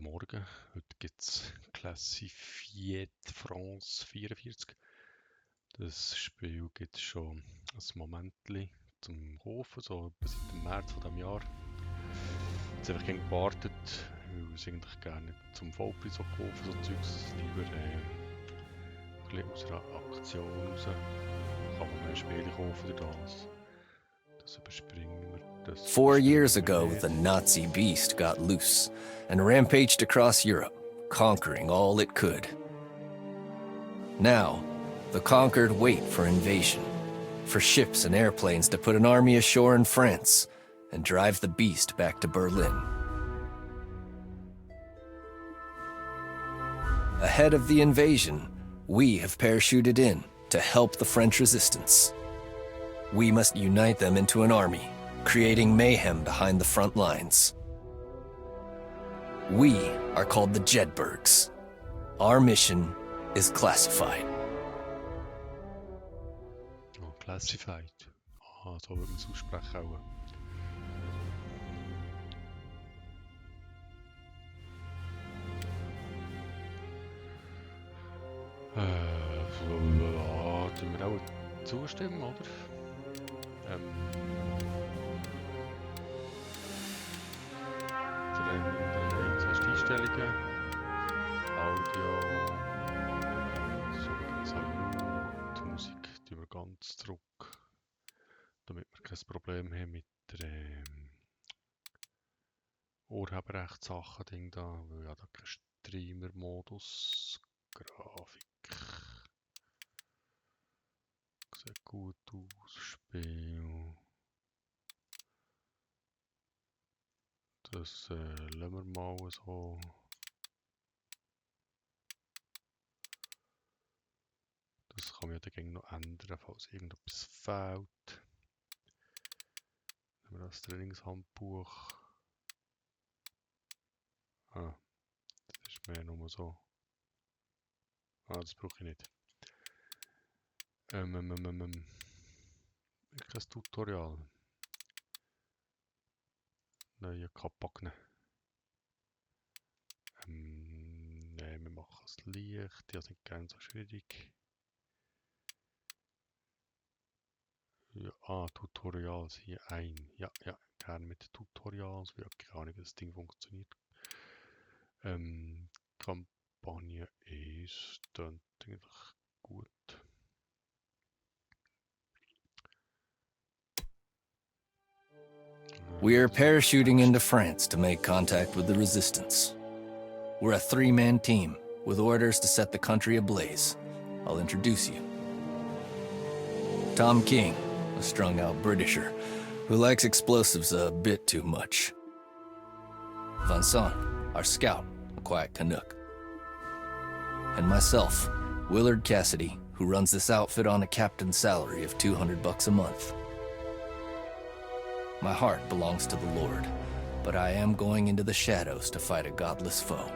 Morgen. Heute gibt es Classified France 44. Das Spiel gibt es schon ein Momentchen zum Kaufen, so etwa seit dem März von diesem Jahr. Jetzt habe ich gerne gewartet, weil ich es eigentlich gerne nicht zum Vollpreis kaufen, so Zeugs, lieber ein bisschen aus einer Aktion raus. Kann man mehr Spiele kaufen durch das. Das überspringen wir. 4 years ago, the Nazi beast got loose and rampaged across Europe, conquering all it could. Now, the conquered wait for invasion, for ships and airplanes to put an army ashore in France and drive the beast back to Berlin. Ahead of the invasion, we have parachuted in to help the French resistance. We must unite them into an army, creating mayhem behind the front lines. We are called the Jedburghs. Our mission is classified. Oh, classified. Ah, so würde man es aussprechen auch. Tun wir auch zustimmen, oder? Zuerst die Einstellungen, Audio, so die Musik tun wir ganz zurück, damit wir kein Problem haben mit der Urheberrechtssachen-Ding da, weil ja da kein Streamer-Modus, Grafik. Sieht gut aus, Spiel. Das lassen wir mal so. Das kann man ja dann noch ändern, falls irgendetwas fehlt. Nehmen wir das Trainingshandbuch. Ah, das ist mehr nur so. Ah, das brauche ich nicht. Kein Tutorial. Neue Kapagne. Nein, wir machen es leicht. Ja, nicht ganz so schwierig. Ja, Tutorials hier ein. Ja, gerne mit Tutorials. Ich habe keine Ahnung, wie das Ding funktioniert. Kampagne ist dann eigentlich gut. We are parachuting into France to make contact with the resistance. We're a 3-man team with orders to set the country ablaze. I'll introduce you. Tom King, a strung-out Britisher who likes explosives a bit too much. Vincent, our scout, a quiet Canuck. And myself, Willard Cassidy, who runs this outfit on a captain's salary of $200 a month. My heart belongs to the Lord, but I am going into the shadows to fight a godless foe.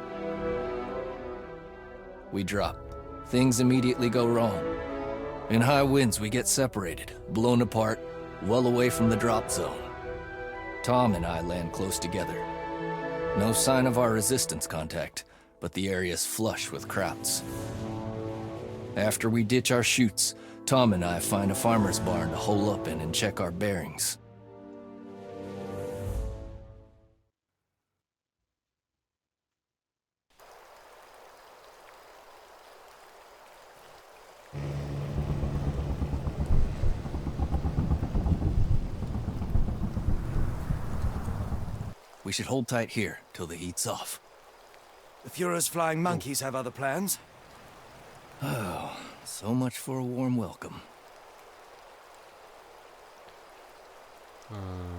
We drop. Things immediately go wrong. In high winds, we get separated, blown apart, well away from the drop zone. Tom and I land close together. No sign of our resistance contact, but the area's flush with Krauts. After we ditch our chutes, Tom and I find a farmer's barn to hole up in and check our bearings. We should hold tight here till the heat's off. The Fuhrer's flying monkeys have other plans. Oh, so much for a warm welcome.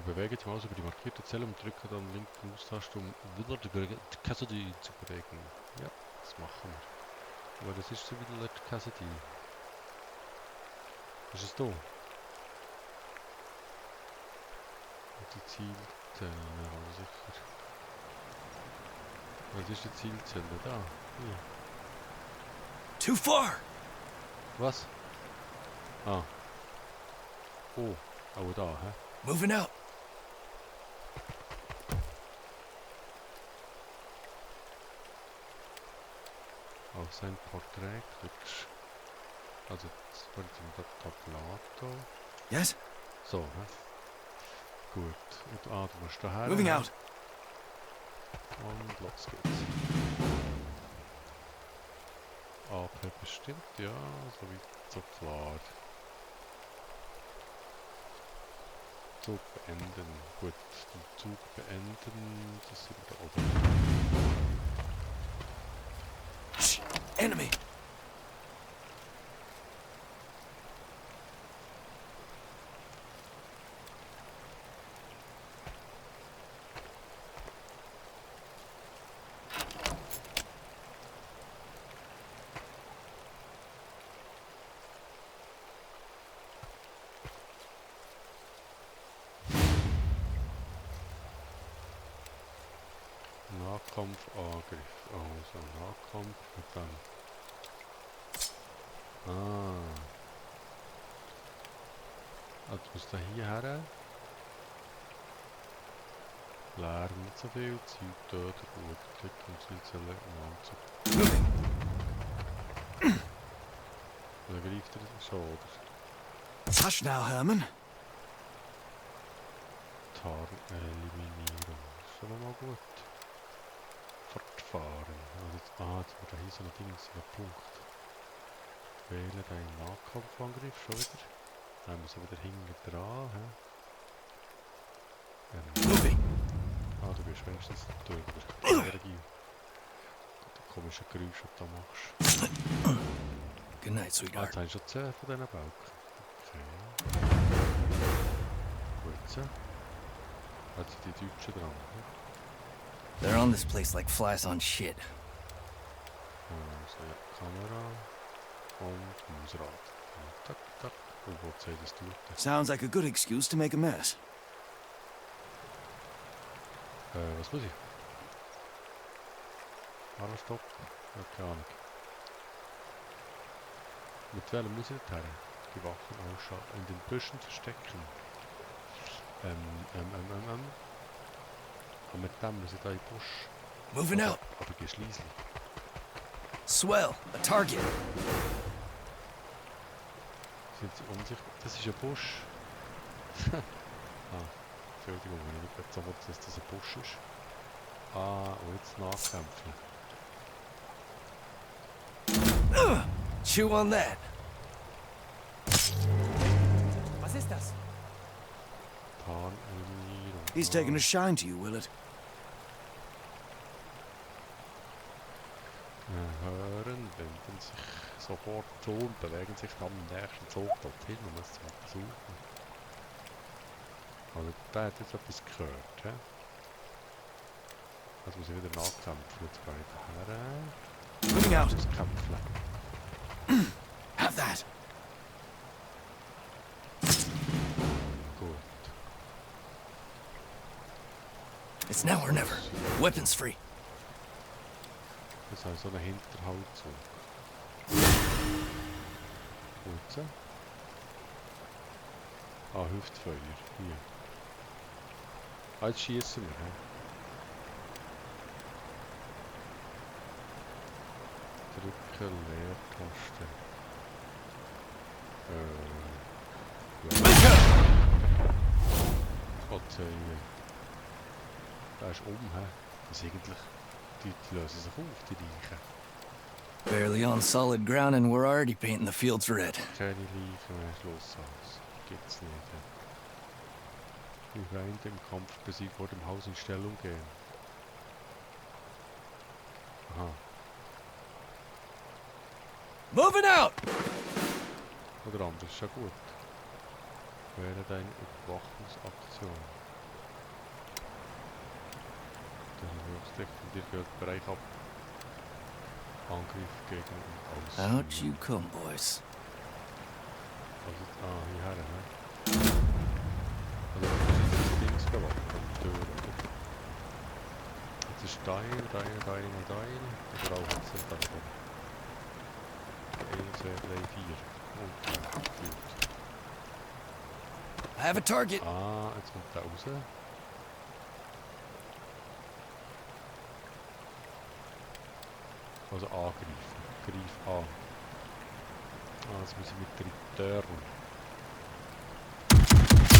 Bewege die Maus über die markierte Zelle und drücke dann linken Maustaste, um Willard Cassidy zu bewegen. Ja, das machen wir. Aber das ist so Willard Cassidy. Ist es da? Und die Zielzelle, ja, sicher. Was ist die Zielzelle? Da, hier. Too far! Was? Ah. Oh, aber da, hä? Moving out. Auf sein Porträt klickst. Also jetzt wird das Tablato. Yes? So, hä? Gut. Und, du musst daher. Moving out. Und los geht's. AP bestimmt, ja, soweit so klar. Zug beenden. Gut, den Zug beenden. Das sind wir da oben. Shh! Enemy! Nahkampfangriff. Also Nahkampf und dann. Also muss da hierher. Leer nicht so viel, Zeit töten, gut, Klick und Zeit select, Anzug. Moving! Oder greift er das schon, oder? Hush now, Herman. Tarneliminierung. Das ist aber mal gut. Fortfahren. Also jetzt, jetzt haben wir da hier so ein Ding, so ein Punkt. Wähle deinen Nahkampfangriff schon wieder. Dann haben wir so wieder hinten dran. Moving! Du bist wenigstens durch der Energie. Der komische Geräusch, das du machst. Good night, Jetzt sweetheart. hast du schon 10 von diesen Balken. Okay. Gut so. Jetzt sind die Deutschen dran. They're on this place like flies on shit. Also ja, Kamera und Mausrad. Tak, tak. Und wo soll das tun? Sounds like a good excuse to make a mess. Was muss ich? Stopp. Ja, keine Ahnung. Mit welchem muss ich nicht her? Die Waffen ausschalten. In den Büschen verstecken. Und mit dem muss ich da in den Busch. Moving out! Aber geschliesslich. Swell, a target. Sind sie unsicher? Das ist ein Busch. Entschuldigung, wenn ich nicht so wollte, dass das ein Busch ist. Und jetzt nachkämpfen. Chew on that. Was ist das? Tarneliminierung. He's taken a shine to you, Willard. Hören, wenden sich sofort zu und bewegen sich dann am nächsten Zug dorthin, um es zu untersuchen. Also der hat jetzt etwas gehört, hä? Also muss ich wieder nachkämpfen, jetzt gehe ich daher. Moving out! Das Kämpfen. Have that! Gut. It's now or never. Weapons free. Das heißt so ein Hinterhaltzug. Gut so. Hüftfeuer. Hier. Jetzt schießen wir, hä? Drücke Leertaste. Verzeihen. Da ist hä? Das ist eigentlich... Die lösen sich auf, die Leichen. Barely on solid ground and we're already painting the fields red. Keine Leichen mehr, Schluss aus. Gibt's nicht, hä? Die Feinde im Kampf besiegt vor dem Haus in Stellung gehen. Aha. Moving out! Oder anders, ist ja gut. Wäre deine Überwachungsaktion. Der Hilfsdeckung, dir gehört Bereich ab. Angriff gegen und Außen. Out you come, boys. Also, hierher, ne? Also, das ist das Dings bewachen, die Tür, oder? Jetzt ist Teil. Wir brauchen jetzt nicht davon. 1, 2, 3, 4. Und gut. I have a target. Jetzt kommt der raus. Also angreifen. Greif an. Ah, jetzt muss ich mit Return.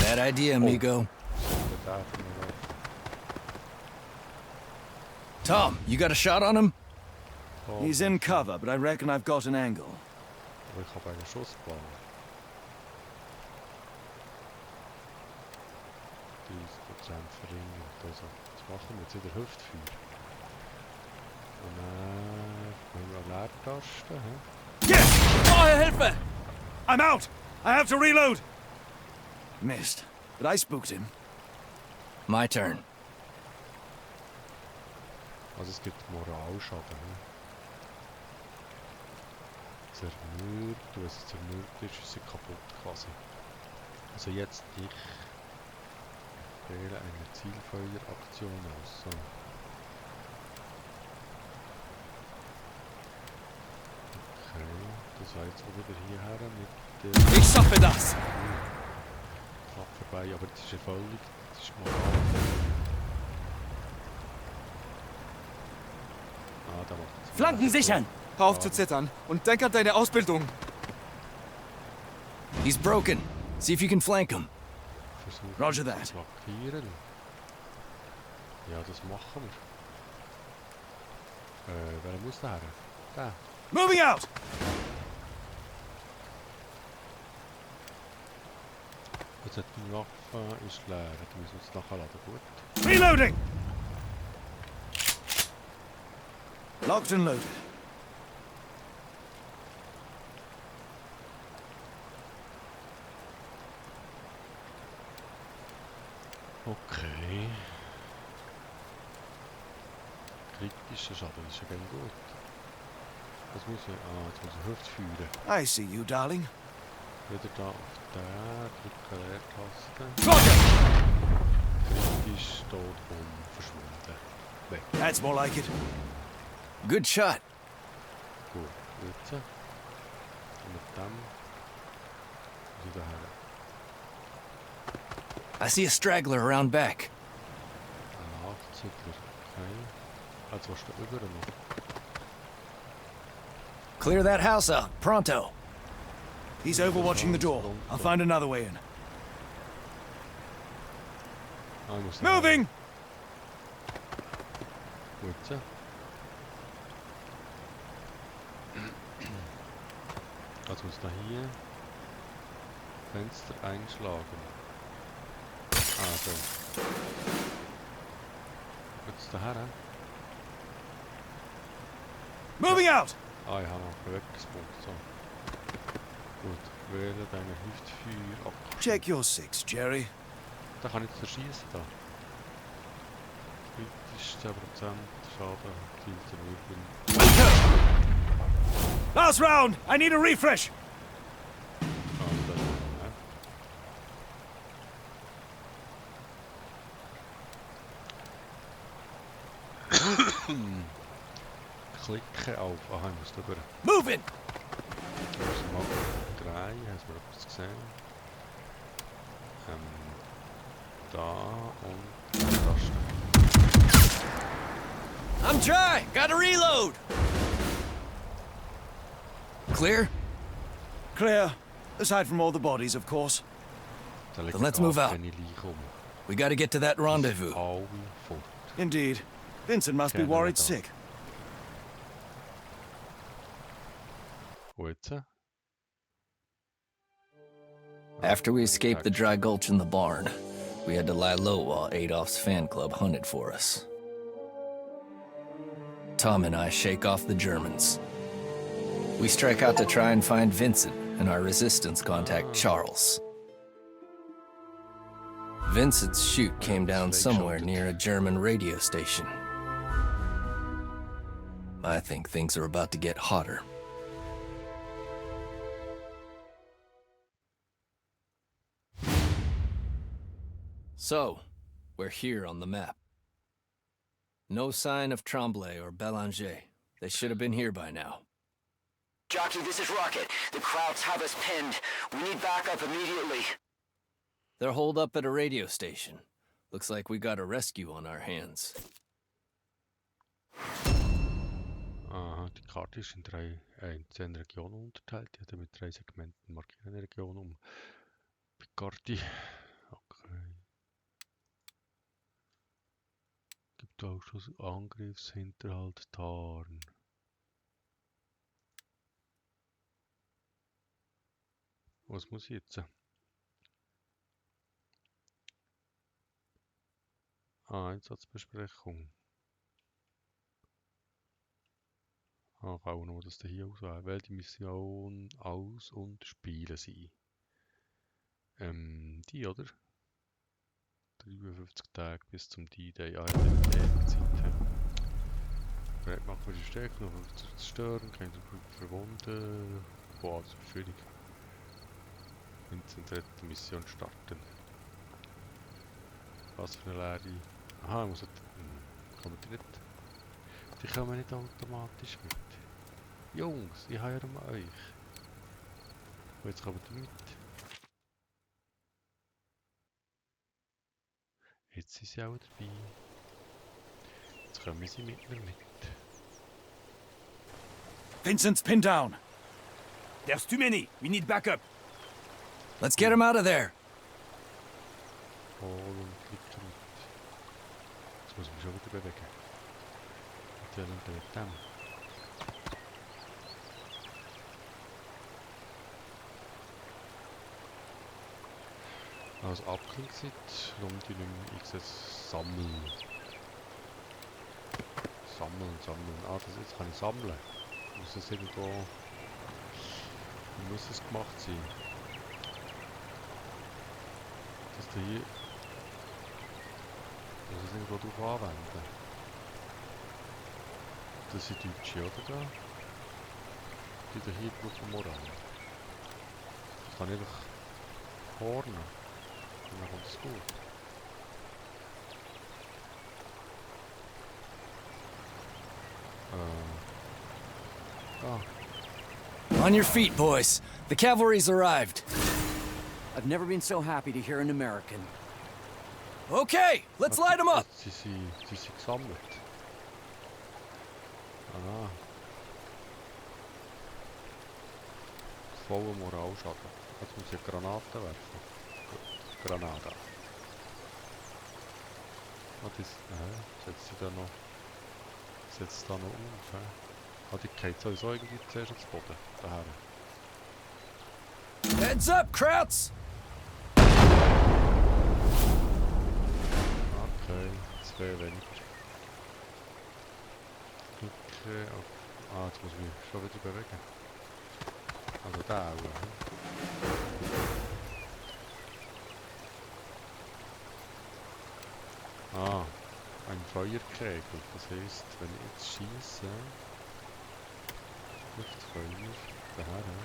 Bad idea, amigo. Der darf mir werfen. Tom, you got a shot on him? Oh, He's in cover, but I reckon I've got an angle. aber ich habe einen Schussplan. 30% verringert. Also, jetzt machen wir jetzt wieder Hüftfeuer. Und dann haben wir eine Leertaste. Yes! Feuerhilfe! I'm out! I have to reload! Missed, but I spooked him. My turn. Also es gibt Moralschaden. Zermürbt, du es zermürbt ist, ist sie kaputt quasi. Also jetzt ich wähle eine Zielfeueraktion aus. So. Okay, das war jetzt auch wieder hierher mit der Ich schaffe das! knapp vorbei, aber das ist ja völlig, das ist Moral. Ah, da macht es. Flanken sichern! Hör auf zu zittern und denk an deine Ausbildung. He's broken. See if you can flank him. Versuchen Roger that. zu blockieren. Ja, das machen wir. Wer muss da her? Da. Moving out! Jetzt hat die Waffe ist leer. Die müssen wir jetzt nachladen. Gut. Reloading! Locked and loaded. Okay. Kritischer Schaden ist ja ganz gut. Das muss ich. Ah, jetzt muss ich Hüftfeuer. I see you, darling. Wieder da auf der. Drücke Leertaste. Roger! Kritisch tot verschwunden. Weg. That's more like it. Good shot. Gut. Jetzt. Und mit dem. Wieder her. I see a straggler around back. Ein Nachzügler. Okay. Jetzt warst du über noch. Clear that house out, pronto. He's overwatching the door. I'll find another way in. Ah, ich muss Moving! Gut. Also muss da hier Fenster einschlagen. Ah, so. Jetzt daher. Moving out! Ah, ich habe noch einen Bewegungspunkt. So. Gut, wähle deine Hüftfeuer ab. Check your six, Jerry. Da kann ich jetzt erschießen. Da. Kritisch 10% Schaden, Ziel zermürben. Last round! I need a refresh! Ah, das ist ne? Klicke auf. Aha, ich muss drüber. Moving! Ich muss mal drehen. Hast du etwas gesehen? Da und da stehen. I'm dry. Gotta reload. Clear? Clear. Aside from all the bodies, of course. Da liegt Then let's move out. keine Leiche rum. We gotta get to that rendezvous. Alle fort. Indeed. Vincent must be Canada. worried sick. Wo jetzt? After we escaped the dry gulch in the barn, we had to lie low while Adolf's fan club hunted for us. Tom and I shake off the Germans. We strike out to try and find Vincent and our resistance contact, Charles. Vincent's chute came down somewhere near a German radio station. I think things are about to get hotter. So, we're here on the map. No sign of Tremblay or Belanger. They should have been here by now. Jockey, this is Rocket. The Krauts have us pinned. We need backup immediately. They're holed up at a radio station. Looks like we got a rescue on our hands. Aha, die Karte ist in 10 Regionen unterteilt. Die hat mit 3 Segmenten markieren eine Region um. Picardy. Okay. Gibt auch schon Angriffshinterhalt Tarn. Was muss ich jetzt? Einsatzbesprechung. Kann auch noch das hier auswählen. Wähle die Mission aus und spielen sie. Die, oder? 53 Tage bis zum D-Day. Ah, ja, Zeit. Bereit machen wir die Stärke, noch zu zerstören, keine verwunden. Boah, das ist Befehlung. Konzentrierte Mission starten. Was für eine Lehre. Aha, ich muss kommen die nicht. Die kommen nicht automatisch mit. Jungs, ich heire euch. Und jetzt kommen die mit. Jetzt sind sie auch dabei. Jetzt kommen sie mit mir mit. Vincent's pinned down. There's too many. We need backup. Let's get him out of there. Und klicken mit. Jetzt muss ich mich schon wieder bewegen. Und ja, dann mit dem. Also Abklingzeit, rund die XS sammeln. Sammeln. Ah, jetzt kann ich sammeln. Muss das irgendwo... Wie muss das gemacht sein? Das hier... Muss das irgendwo drauf anwenden? Das sind Deutsche, oder da? Die hier brauchen Moral. Das kann ich einfach hornen. Und dann kommt es gut. On your feet, boys. The cavalry's arrived. I've never been so happy to hear an American. Okay, let's light them up. Sie sind gesammelt. Ah. Voller Moralschaden. Jetzt muss ich Granaten werfen. Gut, Granada. Was ist... setzt sie da noch... Setzt da noch auf, Ah, die geht sowieso irgendwie zuerst aufs Boden. Daher. Heads up, Krauts! Okay, 2 weniger. Okay, ah, jetzt muss ich mich schon wieder bewegen. Also da auch. Ah, ein Feuerkegel. Das heisst, wenn ich jetzt schieße... Luftfeuer, daher.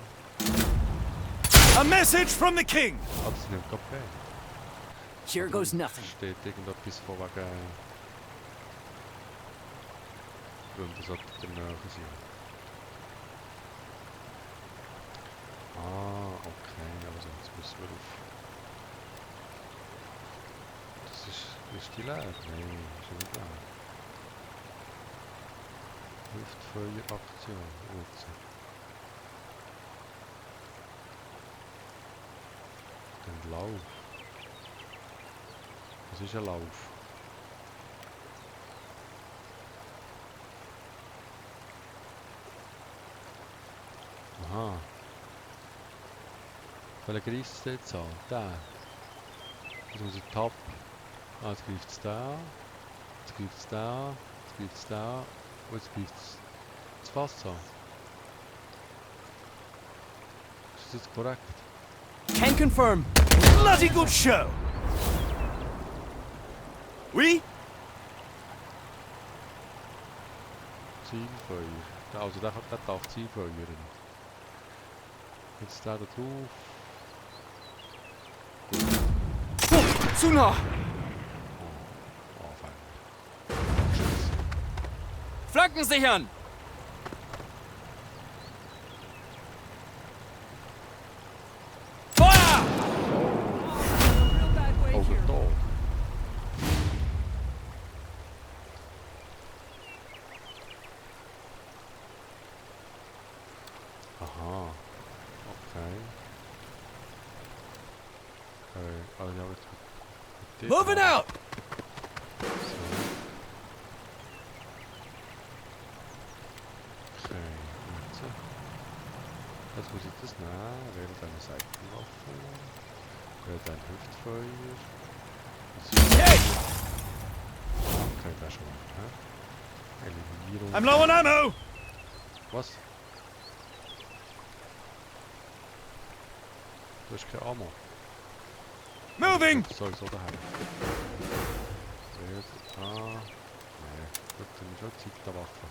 A message from the king! Ah, das nimmt gerade weg. Here goes nothing. Steht irgendetwas von wegen... Und das sollte der Nähe sein. Ah, okay, also jetzt müssen wir auf... Das ist die leer? Nein, ist nicht leer. Luftfeueraktion, jetzt. Den Lauf. Was ist ein Lauf? Aha. Welcher greift es jetzt an? Der. Jetzt muss ich Tab. Ah, jetzt greift es da. Jetzt greift es da. Jetzt greift es da. Und jetzt greift es das Fass an. Ist das jetzt korrekt? Can confirm. Bloody good show! Oui? Zielfeuer. Also der darf Zielfeuern. Jetzt da drauf. Zu nah! Anfangen. Flanken sichern! Feuer! Real bad way Oh, here. tot. dort Moving haben. out! So. Okay, jetzt. Jetzt muss ich das nehmen. Während einer Seitenwaffe. Während ein Hüftfeuer. Hey! Okay, das schon. Hä? Eliminierung. I'm low on ammo! Was? Du hast keine Ammo. Moving! Sowieso daheim. Nee, gut, dann ist schon Zeit der Waffe.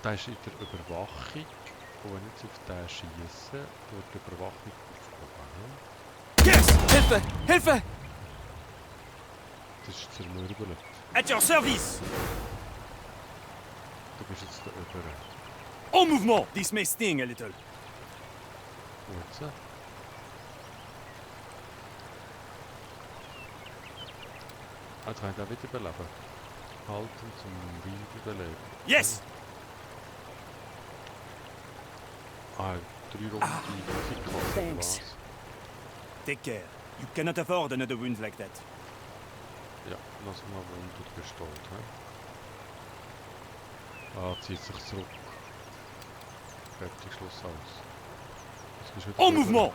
Der ist in der Überwachung. Und wenn ich jetzt auf den schiesse, wird die Überwachung aufgehoben. Yes! Hilfe! Hilfe! Das ist zermürbelt. At your service! Du bist jetzt da über. En mouvement! This may sting a little. Und jetzt? Jetzt kann ich den wieder beleben. Halten zum Wiederbeleben. Yes! 3 Runden Musikklasse. Thanks. Take care. You cannot afford another wound like that. Ja, lass mal Wund und besteht. Zieht sich zurück. Fertig, Schluss aus. Jetzt bist du wieder En drüber. mouvement!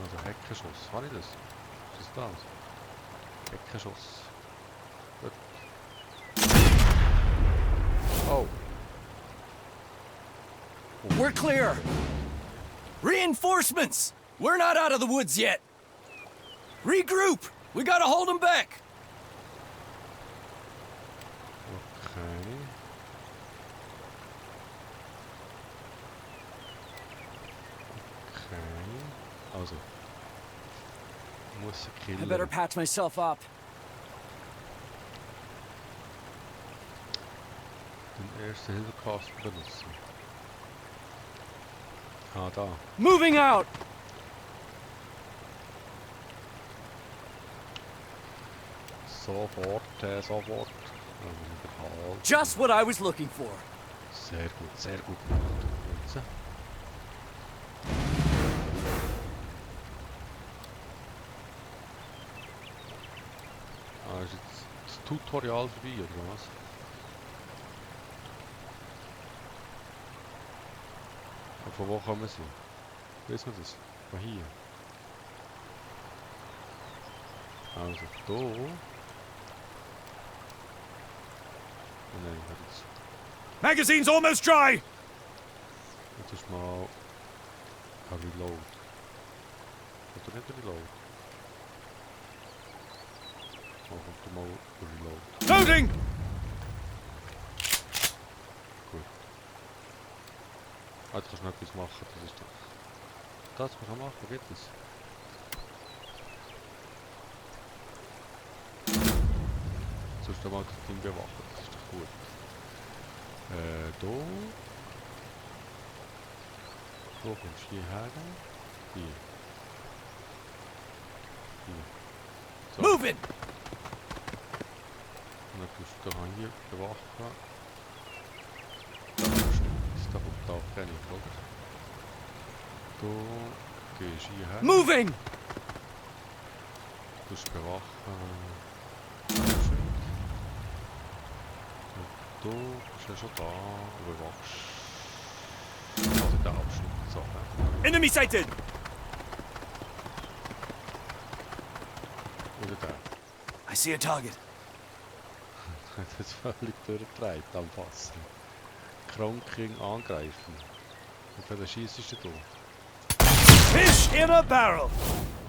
Also Heckenschuss, habe ich das? Ist das das? Heckenschuss. Gut. Oh. We're clear! Reinforcements! We're not out of the woods yet! Regroup! We gotta hold them back! Okay. Okay. Also. Ich muss sie I killen. better patch myself up. Den ersten Hilfekasten benutzen. Da. Moving out! Sofort, sofort. Überhaupt. Just what I was looking for. Sehr gut, sehr gut. Jetzt. Ist jetzt das Tutorial vorbei, oder was? Und von wo kommen sie? Wissen wir das? Von hier. Also da. Oh nein, ich habe jetzt. Magazine's almost dry! Jetzt ist mal ein Reload. Oder nicht ein Reload? Oh, kommt mal ein Reload. Loading! Gut. Jetzt kannst du noch etwas machen, das ist doch... Das kannst du machen, wo geht das? Sonst mal das Ding bewachen, das ist doch gut. Da. Wo kommst du hierher? Hier. Hier. So. Moving! Und dann tust du da hier bewachen. Da ist da kommt da auch keine, oder? Du gehst hierher. Moving! Du tust bewachen. Und du bist ja schon da und bewachst. Also den Abschnitt. So, ne? Enemy sighted! Oder der. I see a target. Das ist völlig durchgedreht am Fassen. Kronking angreifen. Und für den schiessest du. Fish in a barrel!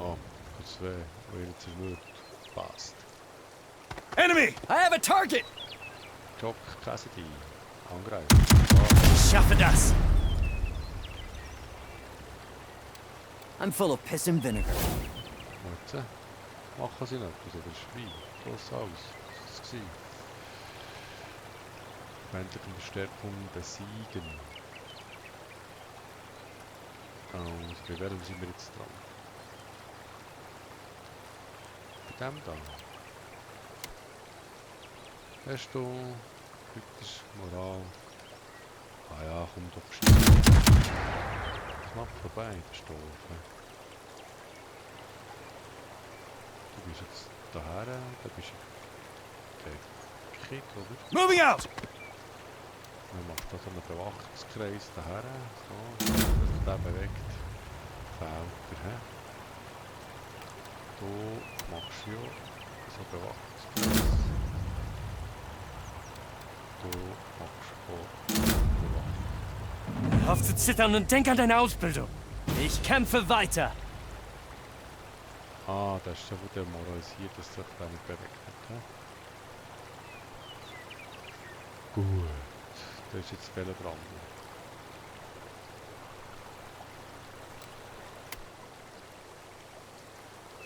Oh, kurz weh. Weil er zermürbt. Passt. Enemy! I have a target! Jock Cassidy. Angreifen. Schaffe das! I'm full of piss and vinegar. So, jetzt machen sie noch etwas, oder ist wie? Los aus. Was ist das gewesen? Feindliche Verstärkung besiegen. Also, bei welchem sind wir jetzt dran? Bei dem da. Hast du kritische Moral? Ah ja, komm doch schnell. Knapp vorbei, der Stolfe. Du bist jetzt daher, da bist du der Kick, oder? Moving out! Man macht da so einen Bewachungskreis daher, so, dass sich der bewegt. Fällt er, hä? Du machst ja so Bewachungskreis. Du machst auch Bewachung. Hör auf zu zittern und denk an deine Ausbildung. Ich kämpfe weiter. Ah, das ist ja, wo der moralisiert, dass sich der nicht bewegt hat, hä? Gut, da ist jetzt Fehler dran.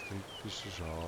Kritischer Schaden.